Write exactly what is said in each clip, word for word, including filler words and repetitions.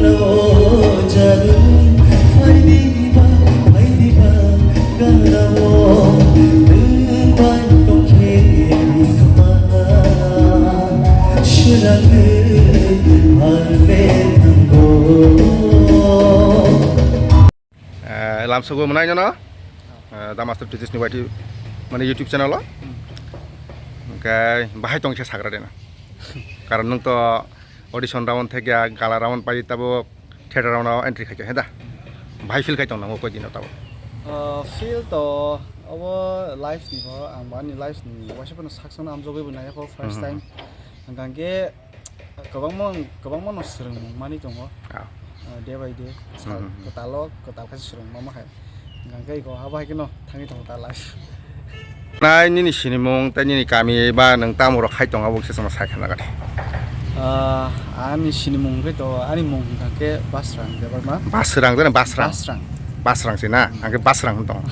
Eh, lamsogo mwnai nono, eh, The Master Teachers ni Y T, mane, YouTube channel o. Hwnkhe bahai tong khe sagra de na. Karon nwng to audition round thekya, gala round pai tabuk theater round o entry khaikha, he da? Bahai feel khai tong nango koi dino tabuk? Ah, feel to obo life ni bo, ang bo ani life ni waisa phano saksa no amjogwi bo nai kho first time. Hwnkhe kwbangma, kwbangma no swrwngmung manwi tongo. Ah. Ah, day by day, sal kwtalo, kwtal khe swrwngma ma hai. Hwnkhe iko abo hai kheno thangwi tongo ta life. Nai nini sinimung tei nini kami ba nwng tamo rok khai tongo, abo kisa chwngno sai khna gadi. Ah, ani sinimung hwnkhe to, ani mung hwnkha khe Basrang Debbarma. Basrang jani Basrang? Basrang. Basrang se na? Ang khe Basrang hwn tongo.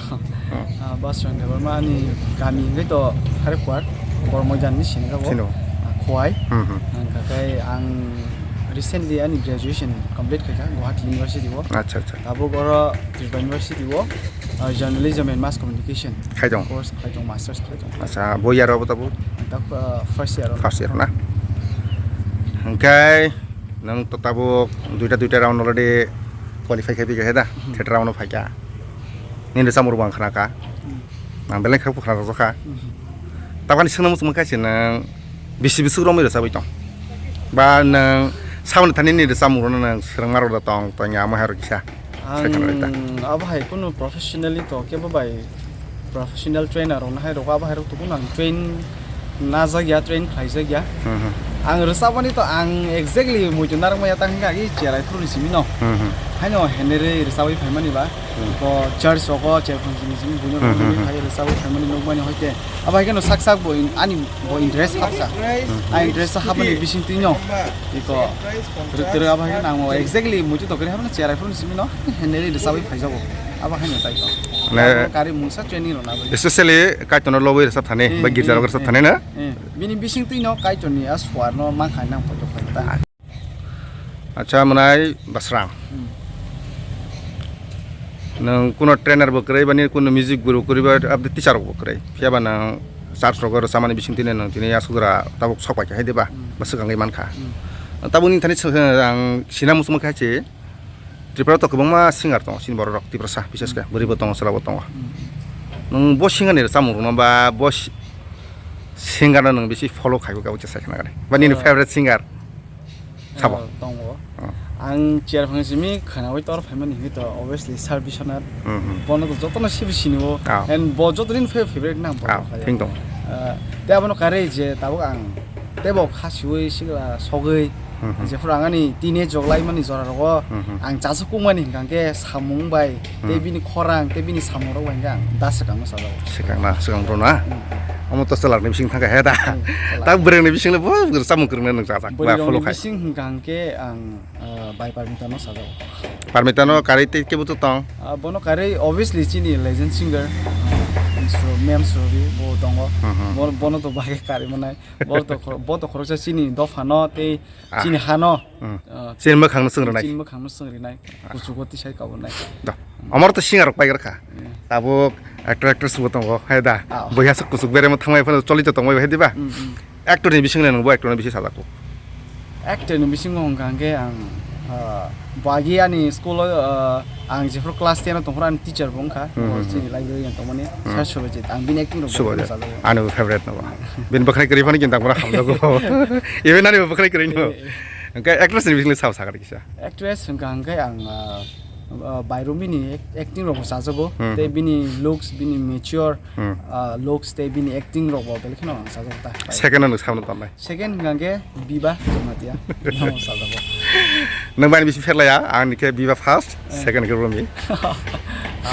Ah, Basrang Debbarma ani kami hwnkhe to Harikuar, Bormoidan ni sini jago. Sino. Ah, Khowai. Hmm, hmm. Hwnkha khe ang recently ani graduation complete khaikha Guwahati University o. Acha, acha. Tabuk oro Tripura University o, ah, Journalism and Mass Communication. Khai tong? Course khai tong, masters khai tong. Acha, bo year abo tabuk? Ang tabuk, ah, first year o. First year na? Hwnkhe nwng to tabuk duita, duita round already qualify khai phikha he da? Hmm. Theater round o phaikha. Nini rwchapmung rok bo ang khna kha. Hmm. Ang belai khak bo khna rwjak kha. Hmm. Tabukni swngna muchung kha se nwng bisi bwswk romwi rwchabwi tong? Ba nwng saboni thani nini rwchapmung rokno nwng swrwngma rok da tong, tong ya omo hai rok kisa? Ang abo hai kunu professionally to kebo bai professional trainer rok no hai rok abo hai rok to kunu ang train najak ya, train khlaijak ya. Hmm, hmm. Ang rwchabmani to ang exactly muitu narwk maya ta hwnkha agi cherai phuru ni simi no. Hmm, hmm. Haino henderwi rwchabwi phaimani ba. Hmm. Ko church rogo cherphang simi simi buino Hmm, hmm, hmm. Hai rwchabwi phaimani nukmani hoite. Abo hai kheno sak sak bo in-, ani bo interest hapkha. Hmm. A interest hapmani bising twi no. Iko rwk twrwk abo hai kheno ang exactly muitu to kre hapna cherai phuru ni simi no. Henderwi rwchabwi phaijago. Abo hai no tai to. Ne- Abo kari mungsa training rok na bai. Especially Kaitorno lobwi rwchap thani, Hmm, ba girja rok hmm, rwchap hmm. Thani na? Hmm. Bini bising twi no Kaitorni a suar no mankha nang poito phaita. Acha, mwnai Basrang. Hmm. Nwng kuno trainer bo kwrwi bani, kuno music guru kwrwi ba, aboni teacher rok bo kwrwi. Phiya ba nwng church rogo rwchapmani bising twi nwng tini aswk jora tabuk sok pai kha hai de ba? Hmm. Ba swkangwi man kha. Hmm. Tabuk nini thani swk-, ang sina muchungma kha se Tripura to kwbangma singer tongo, chini borok rok Tiprasa, bises khe Hmm. bwrwi bo tongo, chwla bo tongo. Hmm. Nwng bo singer ni rwchapmung rwno ba bo si-, singer no nwng bisi follow khai kha, abo kisa sai khna gani. Ba nini Ah. Favorite singer? Sabo? Ah, tongo. Ah. Ang chair phang simi khwnawi tor phaimani hwnkhe to obviously Sir Biswanath. Hmm, hmm. Bono to jotono sibo sinio. Ah. And bo joto din fa-, favorite na bo Ah, khlai. Thing tong. Ah, tei abono karwi je tabuk ang tei bo khasiwi sigla sogwi Hmm, hmm. Jephuru ang ani teenage rok laimani jora rogo Hmm, hmm. Ang chasuk kukmani hwnkha khe samung bai tei Hmm. Bini khorang tei bini samung rok bai hwnkhe ang da swkangno sajago. Swkang na, swkang rw na? Hmm. Omo to chwlakni bising thangkha he da? Hmm, chwlak. Tak bwrwngni bisingno bo samung kwrwngno nwng chajak. Bwrwi ba rokni follow khai. Bising hwnkha hwnkhe ang, ah, bai Parmitano sajago. Parmitano karwi tei kebo to tong? Ah, bono karwi obviously chini legend singer, ah, Sro-, Ma'am Srobi bo tongo. Hmm, hmm. Bo-, bono to bagwi karwi manai. Bo to khor-, bo to khoroksa chini dophano tei Ah. Chini hano. Hmm. Ah, chini mwkhangno swng rwnai. Chini mwkhangno swng rwnai. Ah. Kuchugo tisai kabunai. Da. Amar to singer rok paigra kha. Eh. Tabuk actor actress bo tongo, hai da. Ah. Boya se kuchuk beremo thangmai phano choli to tongmai hai diba? Hmm, hmm. Actor ni bising le nang bo actor ni bising sajak bo. Actor ni bisingo hwnkha hwnkhe ang, ah, bo agi ani school o, ah, ang jephru class ten o tongphuru ani teacher bo wngkha. Hmm, Bo hmm, chini hmm. Library ang tongmani. Hmm. Sir Subhajit. Ang bini acting rok Subhajit. Sajak. Ani bo favorite no bo. Bini bwkhwnai kwrwi phano kinta mura hamjago. Even ani bo bwkhwnai kwrwi no. Eh, eh. Hwnkhe actress ni bisingni sabo sakha kisa. Actress hwnkha hwnkhe ang, ah, ah, Bairumi ni ac-, acting rok bo chajago. Hmm. Tei bini looks, bini mature, Hmm. ah, looks tei bini acting rok bo belai kheno ang chajago ta. Second ano sabno tongnai. Second hwnkha hwnkhe Biba Jamatia. Nang bo chajago. Nang bani bisi pherlaya, ang ni khe Biba first, Eh. Second khe Rumi. Ah,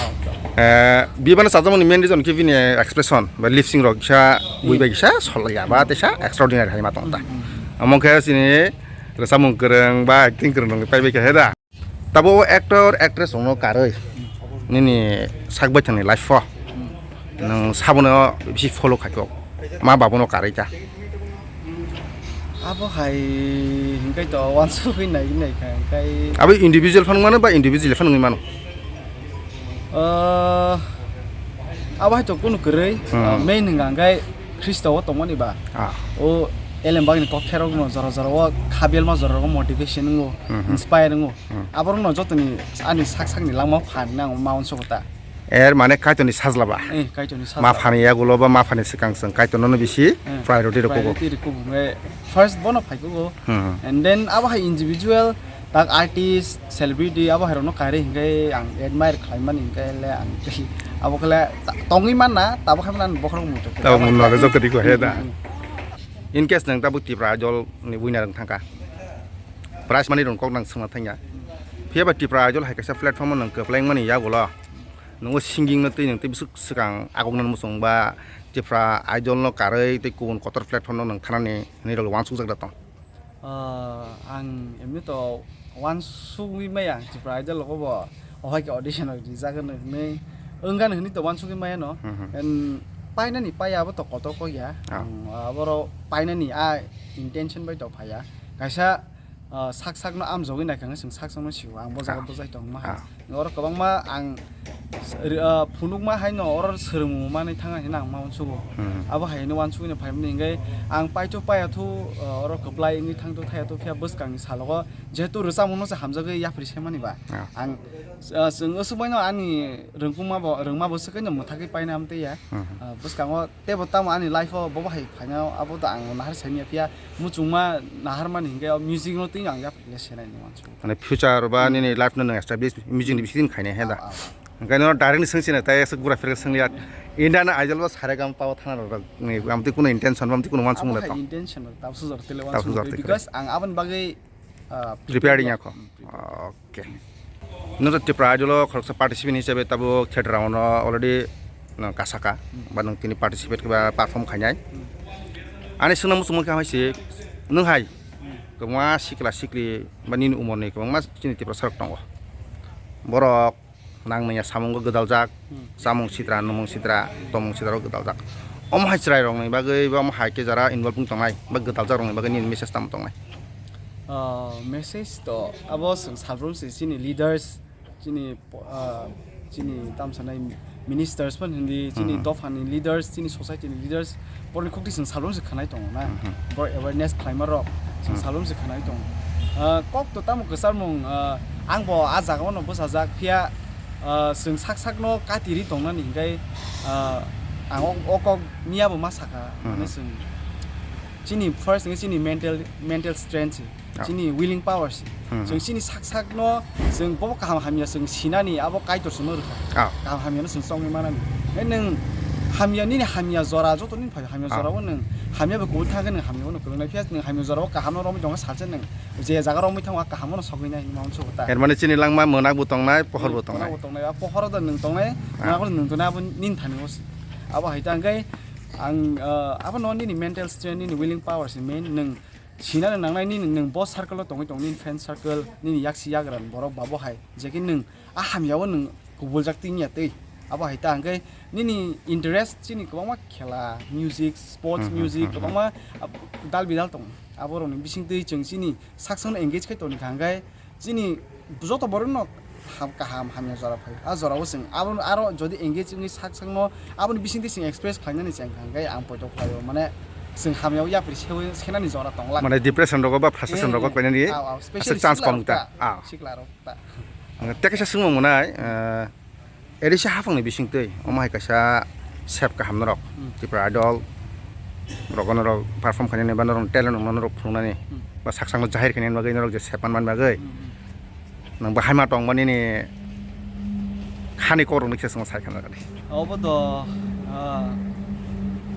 okay. Eh, Biba no chajakmani main reason khe bini expression, ba lip sync rok kisa, bui Hmm. bai kisa, solya ba, tesa extraordinary hai ma tong ta. Hmm, hmm. Omo khe chini rwchapmung kwrwng ba acting kwrwng rok pai bai khe da. Tabo actor, actress rokno karwi nini sak baithangni life o nwng sabono bisi follow khaikho, ma babono karwi ta? Abo hai hingkai to wansugwi nai nai kha, hingkai Abo individual phan mano ba individual phan wngwi mano? Ah, abo hai to kunu kwrwi, Hmm. ah, main hwnka hingkai Khristo o tongmani ba. Ah. O elem bagni kok kherok no jora jora o khabelma jora o motivation wngo, Hmm. inspire wngo. Hmm. Aborok no jotoni ani sak sakni langma phan nang ma unsukgo ta. Er mane Kaitorni sajla ba? Eh, Kaitorni sajla. Ma phani yagulo ba ma phani swkang chwng Kaitorno no bisi Eh, priority rw kugo. Priority rw kugo, eh, first bono phai kugo. Hmm. And then abo hai individual, tak artist, celebrity, abo hai rokno kairwi hingke ang admire khlaimani hingke le ang tei abo khe le ta-, tongwi manna, tabuk hai manna bokhorok muitu. Tabuk mun nang jok kwrwi khlai he da. Hmm, hmm. In case nwng tabuk Tipra Idol ni winner wng thangkha, prize money rok kok nang swngna thangya. Phiya ba Tipra Idol hai kaisa platform o nwng kwplai wngmani yagulo. Nungo singing no twi nung tei bwswk swkang aguknani muchung ba Tipra Idol no karwi tei kubun kotor platform no nung thanani hinwi rok wansukjak da tong? Ah, ang emni to wansugwi maya Tipra Idol rogo bo, o hai khe audition rok rijak hinwi, wngkha hinwi to wansugwi maya no. Hmm, hmm. And painani paiya abo to kotor kok ya. Ah. Ang, ah, aboro painani a intention bai to phaiya. Kaisa ah, sak sakno amjogwi naikha hwnwi chwng sak sakno sio, ang bo jaga Ah. bwjai tongma hai. Ah. Oro kwbangma ang s-, ri-, ah, phunukma haino oro swrwngmung manwi thangna hinwi ang ma uansugo. Hmm. Abo haino uansugwino phaimani hingke ang paithu paiya thu, ah, oro kwplai wngwi thangthu thaya thu phiya bwskangni salogo jehetu rwchapmungno se hamjagwi yapri semani ba. Ah. Ang, ah, chwng aswk baino ani rwngkukma bo, rwngma bo swkhaino mwthagwi paina amtwi ya. Hmm. Ah, bwskango Teibo tamo ani life o bobo hai phaina abo to ang nahar saimya phiya muchungma nahar mani hingke o music no twi ang yapri le senai ni uansuk. Mane future ba Hmm. nini life no nang establish music ni bising khaina he da. Ah, ah. Hingke no direct ni swngchina tai aswk gura phirka swngya. Indian Idol ba sare gam pao thana rok ni amtwi kuno intention ba amtwi kuno uansuk Abo le hai tong. Intention rok tabsu jor tele Tabsu uansuk jor tele. Because ang aboni bagwi ah, Prepare wngya kho. Hmm, prepare. Okay. Nung to Tripura Idol o khoroksa participant hisabe tabuk theater round o already nung kasaka, Hmm. ba nung tini participate khe ba perform khainai. Hmm. Ani swngna muchungma khe hai se, nung hai Hmm. kwbangma sikla sikli ba nini umor ni kwbangma chini Tiprasa rok tongo. Borok nang nangya samungo gwdaljak, Hmm. chamung sitra, numung sitra, tomung sitra rok gwdaljak. Omo hai chwrai rok ni bagwi ba omo hai khe jara involve wng tongnai ba gwdaljak rok ni bagwi nini message tamo tongnai? Ah, message to abo chwng salbrum se chini leaders, chini po-, ah, chini tamsanai ministers phan hindi, chini Hmm. dopha ni leaders, chini society ni leaders, borokni khukti chwng salbrum se khwnai tongo na. Hmm. Borok awareness khlaima rok chwng Hmm. salbrum se khwnai tongo. Ah, kok to tamo kwcharmung, ah, ang bo ah jaga o no bwsajak phiya, ah, chwng sak sak no kati ri tongnani hingkai, ah, ang o, o kok miya bo ma saka, Hmm. mane chwng chini first hingke chini mental, mental strength se, Ah. chini willing power se. Hmm. Chwng chini sak sak no chwng bobo kaham hamya chwng sinani abo Kaitor chwngno rwkha. Ah. Kaham hamya no chwng chongwi manani. Hai nwng hamya nini hamya jora joto nini phai hamya Ah. jora o nwng hamya bo kubui thangkhe nwng hamya o no kwrwngnai phiya nwng hamya jora o kaham no romwi tongkha salsa nwng je jaga romwi thango a kaham o no sogwi nai hinwi ma uansukgo ta. Er mane chini langma mwnak bo tongnai, pohor bo Hmm, tongnai. Pohor bo tongnai, a pohor o da nwng tongnai, Ah. mwnak o nwng tongnai abo nini thani o se. Abo hai ta hingke ang, ah, abo no nini mental strength, nini willing power se main. Nwng sinani nangnai nini nwng bo circle o tongwi tong, nini friend circle, nini yaksi yagra borok ba bo hai. Je khe nwng a hamya o nwng kubuljak twi wngya twi. Abo hai ta hingke nini interest chini kwbangma khela, music, sports, Hmm, hmm, music, hmm, hmm. kwbangma, ah, dal bidal tongo. Abo rokni bising twi chwng chini sak sakno engage khai tongkha hingke Chini joto borok no ham, kaham hamya jora phai. A jora o chwng abo aro jodi engage wngwi sak sakno aboni bisingtwi chwng express khlainani cheng kha, hwnkhe ang poito khlaio, mane chwng hamya o yapri seui senani jora tong lak. Mane depression rogo ba frustration Eh, rogo eh. Khlainani Aw, aw, aswk specially chance sikla kong rok ta. Ta. Ah. Sikla rok ta. Tei kaisa swngmung mwnai, eh, Edisa haphangni bisingtwi omo hai kaisa sep kaham norok, Hmm. Tripura Idol rogo norok perform khainani ba norok talent wngma norok phunuknani Hmm. ba sak sakno jahir khainani bagwi norok je sep manmani bagwi Hmm, hmm. nwng bo haima tongmani ni khani kokrokno khe chwngno sai kha nang. Obo to, ah,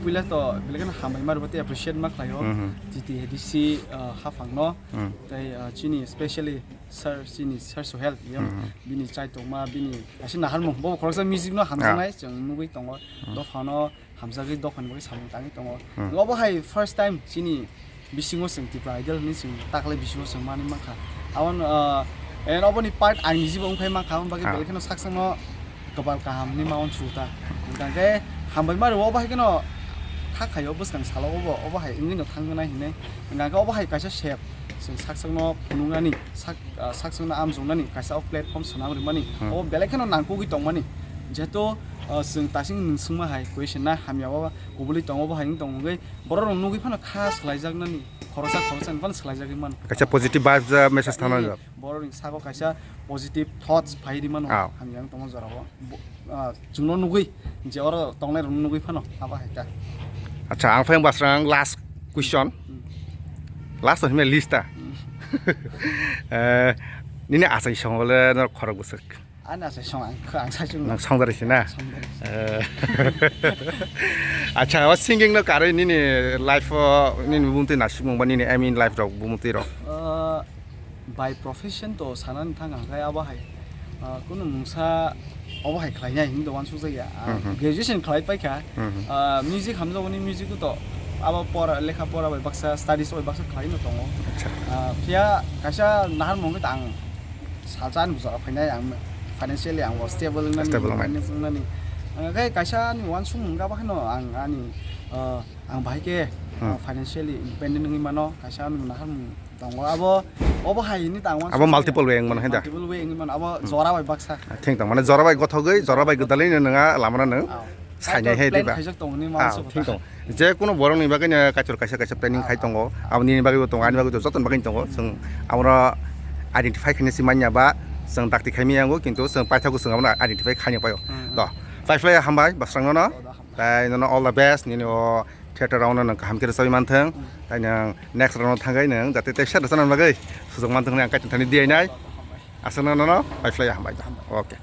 puila to belai kheno hambai ma rwbaitwi appreciate ma khlaio. Hmm, hmm. G T A D C, ah, haphangno Hmm. tei, ah, chini specially Sir, chini Sir Sohel, yang Hmm. bini chaitokma, bini kaisa naharmung, bo khoroksa music no hamjaknai, Ah. chwng nugwi tongo. Hmm. Dophano hamjagwi dophani bagwi samung tangwi tongo. Hmm. Obo hai first time chini bisingo chwng Tripura Idol hinwi chwng taklai bisingo chwng manwi mankha. Aboni, ah, and oboni part ang nijibo wngphai mankha, aboni bagwi Ah. belai kheno sak sakno kwpal kaham hinwi ma uansukha. Hwnkhe hambai ma rwo, obo hai kheno Hakhaio bwskang salo obo, obo hai wngwi no thangna hinwi. Hwnka khe obo hai kaisa sep, chwng saksakno phunuknani, sak, ah, saksakno amjoknani kaisa o platform swnam rwmani. Hmm. Obo belai kheno nangkukgwi tongmani. Jehetu, ah, chwng tasing nwng swngma hai question na hamya o kubuli tongo, obo hai wng tong wngwi borok rok nugwi phano kha swlaijaknani, khoroksa khoroksani phano swlaijagwi mano. Kaisa positive vibes, ah, message thangna. Borokni sago kaisa positive thoughts phai rwmano. Ah. Hamya wng tongma jorao. Bo-, ah, chwngno nugwi, je oro tongnai rokno nugwi phano abo hai ta. Acha, ang phai basrang last question. Hmm. Last hwnmai list ta. Hmm. Eh, nini achai song le no khorok bwswk. Ani achai song ang, ang sai chwng. Nang song dari sina. Song dari. Eh. Acha, o singing no karwi nini life o nini bumtwi nasukmung ba nini aim in life rok bumtwi rok. Ah, by profession to sanani thang ang khe abo hai, ah, kunu mungsa obo hai khlainai hinwi to uansukjakya. Ah, mhm, graduation khlai paikha. Mhm. Ah, music hamjakmani music to abo pora, lekha pora bai baksa, studies bai baksa khlaino tongo. Acha. Ah, phiya kaisa naharmung khe ang salsa ani bujora phainai, ang financially ang bo stable wngnani, stable wngnai. Finance wngnani. Ang khe kaisa ani uansukmung khe abo haino ang ani, ah, ang bahai khe, hmm, ah, financially independent wngwi mano, kaisa ani naharmung tongo. Abo, obo hai hini tang uansuk. Abo multiple way wng mano hai da? Multiple way wngwi mano. Abo, hmm, jora bai baksa. Thik tong, mane jora bai gothogwi, jora bai gwdalwino nwnga lamano nwng. Ah. Sainai hai diba? Plan khaijak tongni. Ah, mangsa thik tong. Je kuno borokni bagwino kaitor kaisa kaisa planning khai tongo. Aboni bagwibo tongo, ani bagwibo jotoni bagwino tongo. Chwng abono identify khaina si manya ba, chwng dakti khai maya wngo, kintu chwng paithago chwng abono identify khaina paio. Hmm. Do. Paiphlai hambai, basrangno no. Do, do, hambai. Tai nono all the best, nini o theater round no kaham khe rwchapwi manthung. Hmm. Tai nang next round thangwi nang jate tei set rwchana bagwi sujok manthung nang kaitor thani diyainai. Do, do, hambai. Aswkno nono paiphlai hambai. Hambai. Okay.